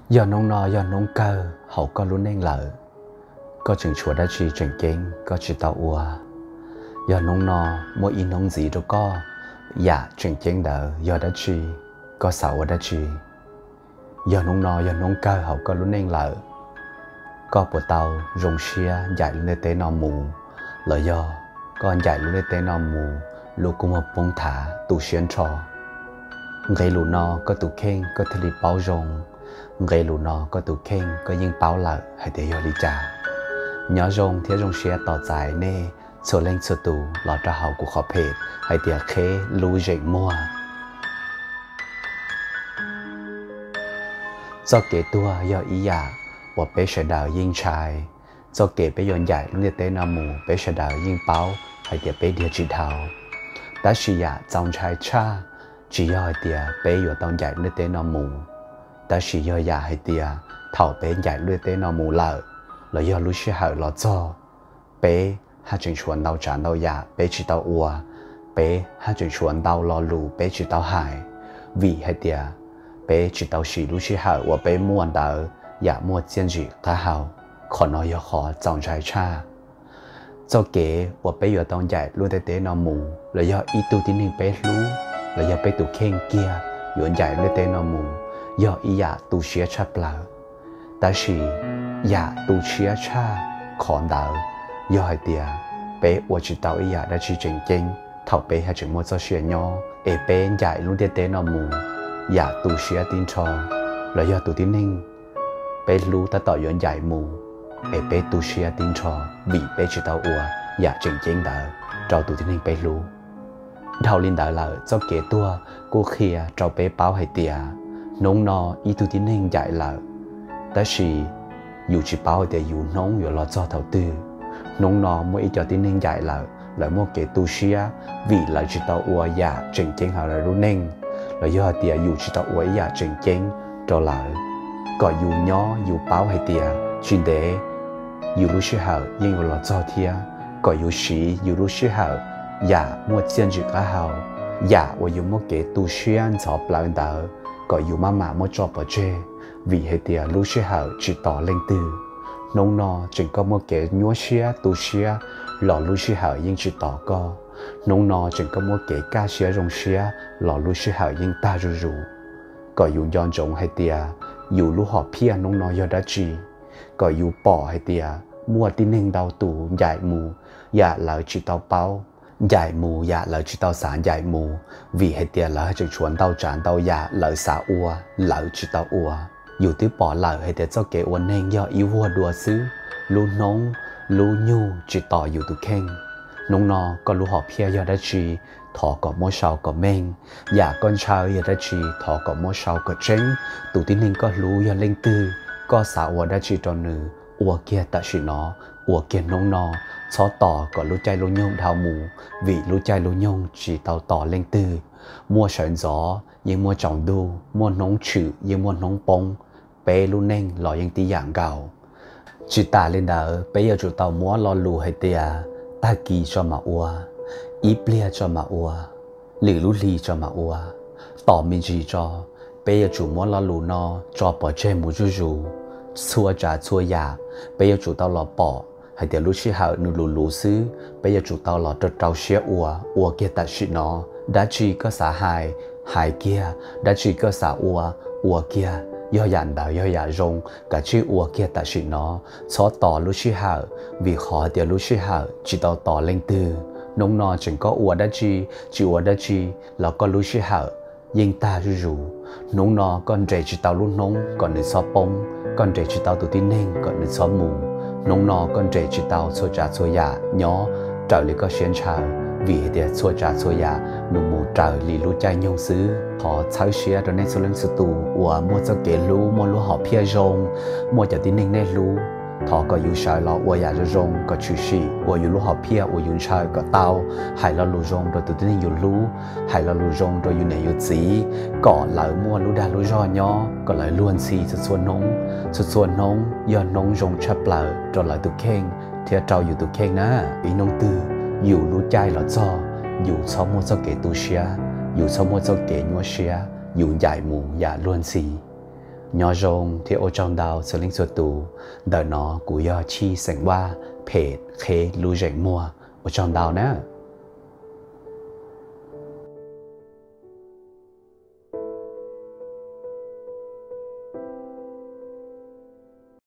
Yog hnub no yog hnub kawg hauv koj lub neej lawm, koj tseem tshuav dab tsi tseem ceeb koj tsis tau ua? Yog hnub no muaj ib hnub ntxiv rau koj, yam tseem ceeb ntawd yog dab tsi? Koj xav ua dab tsi? Yog hnub no yog hnub kawg hauv koj lub neej lawm, koj puas tau zoo siab ncaim lub ntiaj teb no mus, los yog koj ncaim lub ntiaj teb no mus lub kua muag poob thav tu siab nrho? Nqe lus no koj tus kheej koj thiaj li paub zoo. Nqe lus no koj tus kheej koj yeej paub lawm hais tias yog li cas. Nyob zoo thiab zoo siab tos txais nej txhua leej txhua tus los rau hauv kuv qhov phem hais tias Qheb Lub Zeem Muag. Txoj kev tuag yog ib yam uas peb sawv daws yeej ntshai. Txoj kev peb yuav ncaim lub ntiaj teb no mus peb sawv daws yeej paub hais tias peb dhia tsis dhau. Tab sis yam txaus ntshai tshaj tsis yog hais tias peb yuav tau ncaim lub ntiaj teb no mus, tab sis yog yam hais tias thaum peb ncaim lub ntiaj teb no mus lawm, los yog lub sij hawm los txog, peb haj tseem tshuav ntau tsav ntau yam peb tsis tau ua, peb haj tseem tshuav ntau lo lus peb tsis tau hais, vim hais tias peb tsis tau siv lub sij hawm uas peb muaj ntawd yam muaj txiaj ntsim qab hau. Qhov no yog qhov txaus ntshai tshaj. Txoj kev uas peb yuav tau ncaim lub ntiaj teb no mus los yog ib tug tib neeg peb hlub los yog peb tus kheej kiag yuav ncaim lub ntiaj teb no mus, yog ib yam tu siab tshaj plaws. Tab sis yam tu siab tshaj qhov ntawd yog hais tias peb ua tsis tau ib yam dab tsi tseem ceeb thaum peb haj tseem muaj txoj sia nyob, es peb ncaim lub ntiaj teb no mus yam tu siab tib nrho, los yog tus tib neeg peb hlub tab tom yuav ncaim mus, es peb tu siab tib nrho vim peb tsis tau ua yam tseem ceeb ntawd rau tus tib neeg peb hlub. Dhau li ntawd lawm, txoj kev tuag kuj qhia rau peb paub hais tias hnub no ib tug tib neeg ncaim lawm, tab sis yus tsis paub hais tias yus hnub yuav los txog thaum twg. Hnub no muaj ib co tib neeg ncaim lawm, lawv muaj kev tu siab vim lawv tsis tau ua yam tseem ceeb hauv lawv lub neej, los yog hais tias yus tsis tau ua ib yam tseem ceeb rau lawv. Kom yus nyob yus paub hais tias tsis ntev yus lub sij hawm yeej yuav los txog thiab. Kom yus siv yus lub sij hawm yam muaj txiaj ntsim qab hau, yam uas yus muaj kev tu siab ntxhov plawv ntawd, kom yus maj mam muab tso pov tseg, vim hais tias lub sij hawm tsis tos leej twg. Hnub no tseem koj muaj kev nyuaj siab tu siab los lub sij hawm yeej tsis tos koj. Hnub no tseem koj muaj kev kaj siab zoo siab los lub sij hawm yeej tag zuj zus. Kom yus nco ntsoov hais tias yus lub hom phiaj hnub no yog dab tsi. Kom yus pom hais tias muaj tib neeg ntau tus ncaim mus yam lawv tsis tau paub, ncaim mus yam lawv tsis tau xav ncaim mus, vim hais tias lawv tseem tshuav ntau tsav ntau yam lawv xav ua lawv tsis tau ua. Yus twb pom lawm hais tias txoj kev ua neeg yog ib vuag dua xwb, lub hnub, lub nyug tsis tos yus tus kheej. Hnub no koj lub hom phiaj yog dab tsi, thov kom muab sau kom meej. Yam koj ntshaw yog dab tsi, thov kom muab sau kom tseeb. Tus tib neeg koj hlub yog leej twg, koj xav ua dab tsi rau nws, ua kiag tam sim no, ua kiag hnub no, txhob tos kom lub caij lub nyoog dhau mus, vim lub caij lub nyoog tsis tau tos leej twg. Muaj sawv ntxov yeej muaj tsaus ntuj, muaj hnub tshwm yeej muaj hnub poob, peb lub neej los yeej tib yam nkaus. Tsis tas li ntawd, peb yuav tsum tau muab lo lus hais tias tag kis tso mam ua, ib pliag tso mam ua, lwm lub hli tso mam ua, tos me ntsis tso. Peb yuav tsum muab lo lus no tso pov tseg mus zuj zus. Txhua tsav txhua yam peb yuav tsum tau los pom hais tias lub sij hawm nws luv luv xwb, peb yuav tsum tau los rau rau siab ua, ua kiag tam sim no. Dab tsi koj xav hais, hais kiag, dab tsi koj xav ua, ua kiag, yog yam ntawd yog yam zoo, kav tsij ua kiag tam sim no. Txhob tos lub sij hawm, vim qhov tias lub sij hawm tsis tau tos leej twg. Hnub no tseem koj ua dab tsi, tsis ua dab tsi, los koj lub sij hawm yeej tag zuj zus. Hnub no koj nres tsis tau lub hnub kom nws txhob poob, koj nres tsis tau tus tib neeg kom nws txhob mus. Hnub no koj nres tsis tau txhua tsav txhua yam nyob raws li koj siab ntshaw, vim hais tias txhua tsav txhua yam nws mus raws li lub caij nyoog xwb. Thov txhawb siab rau nej txhua leej txhua tus uas muaj txoj kev hlub, muaj lub hom phiaj zoo, muaj cov tib neeg nej hlub. Thov kom yus sawv los ua yam zoo zoo kom tshwm sim ua yus lub hom phiaj uas yus ntshaw kom tau, hais lo lus zoo rau tus tib neeg yus hlub, hais lo lus zoo rau yus niam yus txiv, kom lawv muaj lub dag lub zog nyob, kom lawv luag ntxhi txhua txhua hnub. Txhua txhua hnub yog hnub zoo tshaj plaws rau lawv tus kheej thiab rau yus tus kheej na. Ib hnub twg yus lub caij los txog, yus txhob muaj txoj kev tu siab, yus txhob muaj txoj kev nyuaj siab, yus ncaim mus yam luag ntxhi. Nyob zoo thiab ua tsaug ntau txhua leej txhua tus. Ntawm no kuv yog Tshij xeem Vaj, phem qheb lub zeem muag. Ua tsaug ntau na.